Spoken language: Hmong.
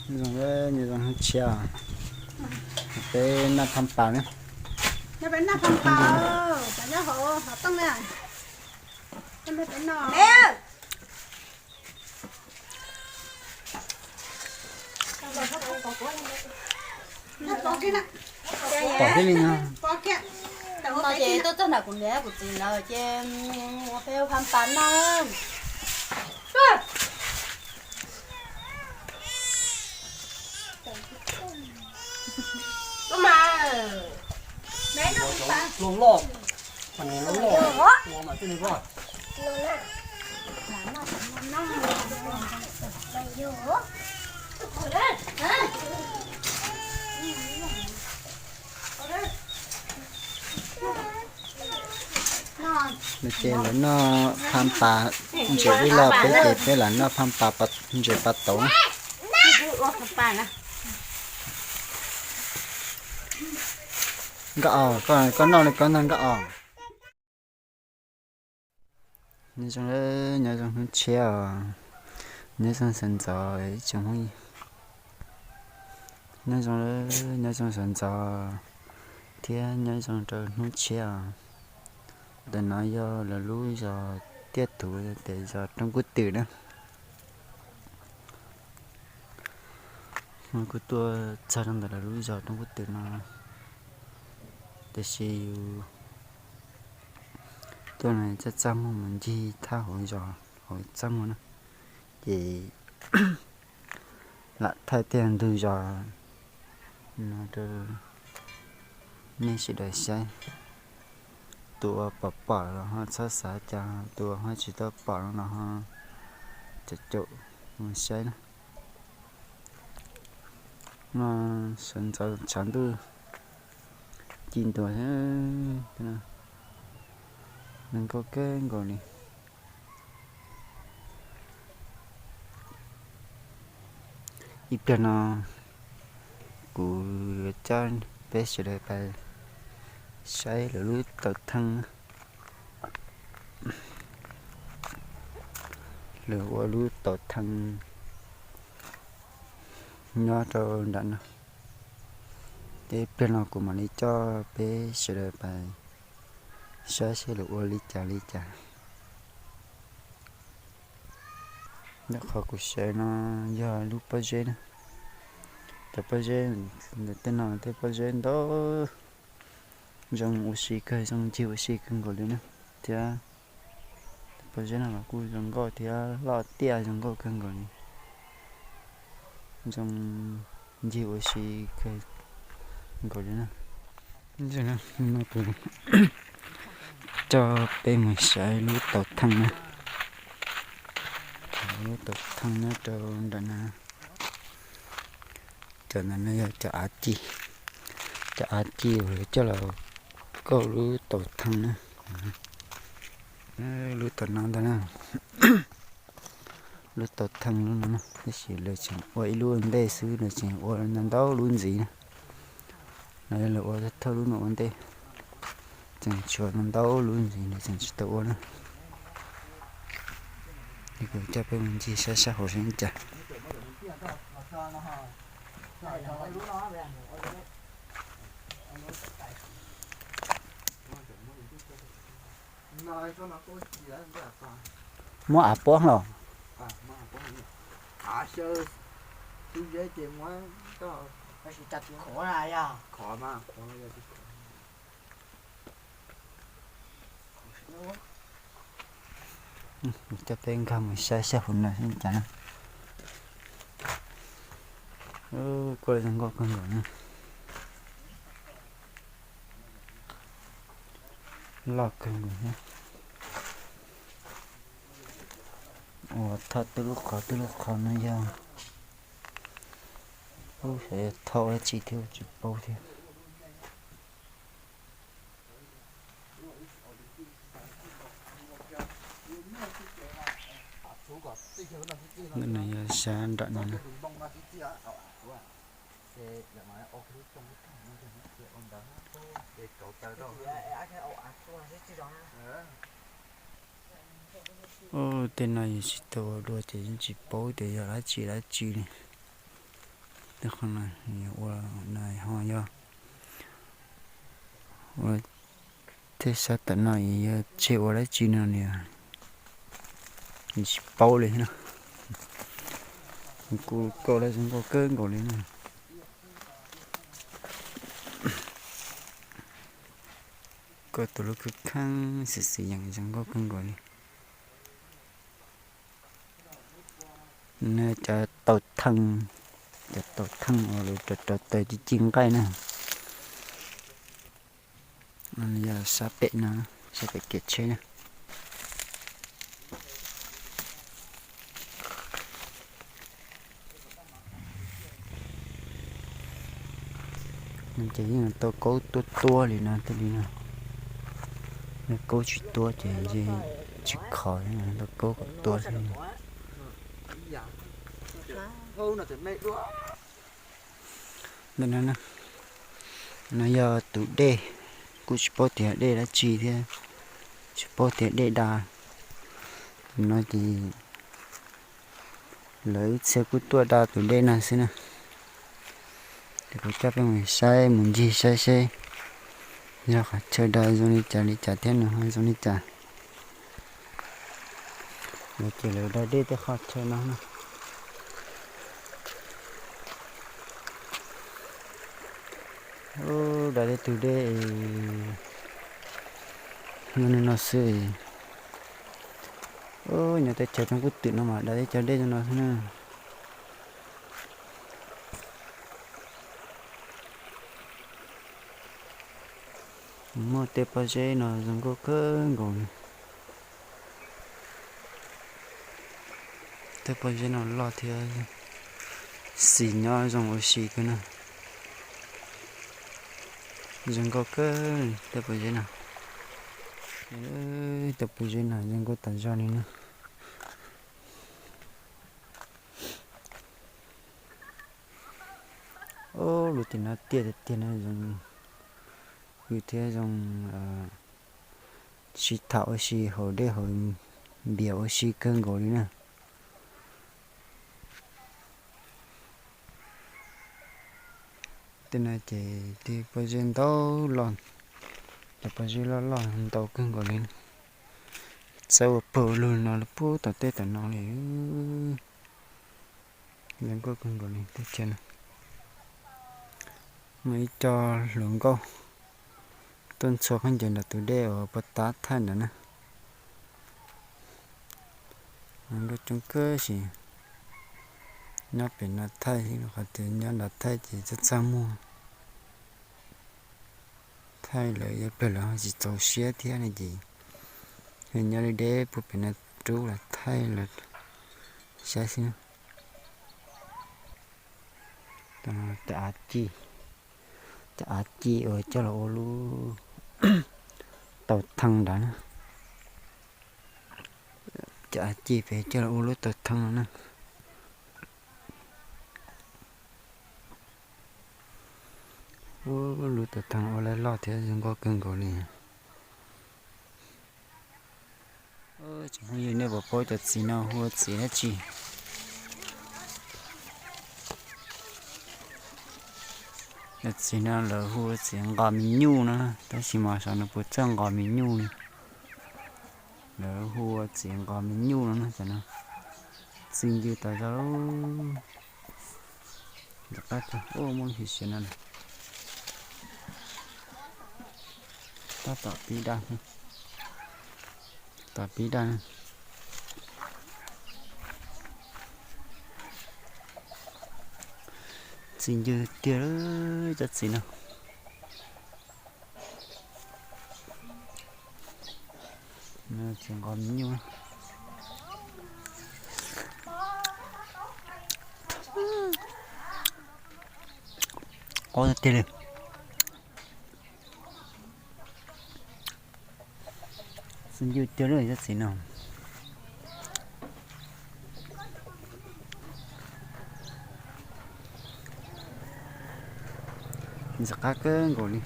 Zoo, nyob zoo hnub tshiab, peb noj phaj pas na. Nyob peb noj phaj pas, cov nyob hauv hov tooj na. Peb noj. Pom thiab li no. Ces tuaj txog nram kuv niam kuv txiv lawm ces peb ua phaj pas noj. Ces lawv noj phaj pas ntses ib loj peb ces peb lam noj phaj pas ntses pas tauv na. Nkauj os, koj noj li koj ntag Nkauj os. Nyob zoo, nyob zoo hnub tshiab os, nyob zoo sawv ntxov ib tsoom phooj ywg. Nyob zoo, nyob zoo sawv ntxov thiab nyob zoo rau hnub tshiab os. Ntawm no yog lawv lub zos tiaj tus tias zos Roob Kub Twm na. Kuv tuaj txog rau ntawm lawv lub zos Roob Kub Twm no, tiam sis yus tuaj no txaj txaj muag mus ncig thaj hauv zos hauv txaj muag na, ces lam thaij tej ntug zos no rau nej sawv daws saib. Tus uas pom pom los ho txhob xav cas, tus uas ho tsis tau pom no los ho caum caum mus saib na. No sawv ntxov tshav ntuj ci ntua thiab, zoo nkauj kawg nkaus li. Ib pliag no kuv yuav coj peb sawv daws pais saib lawv lub tau theej, lawv ua lub tau theej nyob rau nram no. Ces ib pliag no kuv mam li coj peb sawv daws pais saib seb lawv ua li cas li cas. Ntawm qhov kuv sawv no yog lub pob zeb na. Cov pob zeb ntawm tej no tej pob zeb ntau, zoo ua si kawg, zoo ncig ua si kawg nkaus li na. Thiab pob zeb no los kuj zoo nkauj thiab loj tiaj zoo nkauj kawg nkaus li. Zoo ncig ua si kawg nkaus li na. Kuv coj peb mus saib lub tau theej na. Lub tau theej nyob rau nram na. Cov ntawm no yog cov av ci, cov av ci uas coj los kauj lub tau theej na. Lub tau no ntag na. Lub tau theej lub no na, tab sis lawv tseem ua ib lub ua ntej xwb, lawv tseem ua ntau ntau lub ntxiv na. Lawv ua thawj lub no ua ntej, tseem tshuav ntau ntau lub ntxiv lawv tseem tsis tau ua na. Kuv coj peb mus ncig saib sab hauv seb li cas. Muab av pob los? Coj peb nkag mus saib sab hauv no seb li cas na. Kuj zoo nkauj kawg nkaus na. Loj kawg nkaus thiab. Ua thawj tib lub qhov tib lub qhov no yog, ub, xyov yog thauj dab tsi thiab tsis paub thiab. Ntawm no yog sab nram no na. Ub, tej no yus tsis tau ua dua ces yeej tsis paub tias yog dab tsi dab tsi li. Tej qhov no yog ua no ho yog ua, tej sab tom no yog tseg ua dab tsi no nws tsis paub li no. Kuv kaus lawv zoo nkauj kawg nkaus li na. Kaus tus lub khwb kheeb xim xim yees zoo nkauj kawg nkaus li. Cov taus theej, cov taus theej uas lawv rau rau taws ci ci nqaij na. Yog sab pem no, sab pem kev tsheb na. Ces yeej tau kaub tuab tuab li no thiaj li no. Yog kaub tsis tuab ces tsis khov, tau kaub kom tuab xwb. Ntawm no, no yog tus dej, kuj tsis paub tias dej dab tsi thiab, tsis paub tias dej da. Tus no ces lawv ib txhia kuj tuaj da tus dej no xwb na. Ces kuv coj peb mus saib, mus ncig saib seb yog qhov chaw da zoo li cas li cas thiab nws ho zoo li cas. Lawv ces lawv da dej tej qhov chaw no na. Da tej tug dej zoo li no xwb. Nyob teb chaws roob kub twm no mas da teb chaws dej zoo no xwb na. Muaj tej pob zeb no zoo nkauj kawg nkaus li. Tej pob zeb no loj thiab xis nyob zoo ua si kawg na. Zoo nkauj kawg tej pob zeb no. Tej pob zeb no zoo nkauj tas zog li na. Ob, lub tim no tiaj tiag tiag no zoo, hws thiab zoo sib tham ua si, haus dej haus npias ua si kawg nkaus li na. Tej no ces tej pob zeb ntau loj, cov pob zeb loj loj ntau kawg nkaus li. Txawb ua pawg lug no puag tom tej tom no li. Zoo nkauj kawg nkaus li teb chaws no. Muaj ib co hluas nkauj tuaj ntxhua khaub ncaws nram tus dej uas puag ta thaij ntawd na. Zoo nkauj coob kawg, tab sis nyob pem no thaij, qhov tias nyob nrad thaij ces txaj txaj muag. Thaij lawv yuav pawg lawv ho tsis txaus siab thiab ne ces nyob deb deb puag pem no rub los thaij los saib xwb. Cov av ci, cov av ci uas coj los ua lub tau thee nrad na. Cov av ci pem coj los ua lub tau thee no na. Ua lub tau thee ua lawv loj thiab zoo nkauj kawg nkaus li. Tsoom phooj ywg, nej puas paub cov txiv no hu ua txiv dab tsi? Cov txiv no lawv hu ua txiv nqos me nyuj no, tab sis mas xyov nws puas txawj nqos me nyuj li. Lawv hu ua txiv nqos me nyuj no na, cov no txi ncw tas zog. Ntawm qab tag muaj lub him siav no lawm. Tab tom pib daj, tom pib daj. Txi ncw tiag cov txiv no. Txiv nqos me nyuj. Qab tiag li. Txi ncw tiag li cov txiv no. Ntxim qab kawg nkaus li.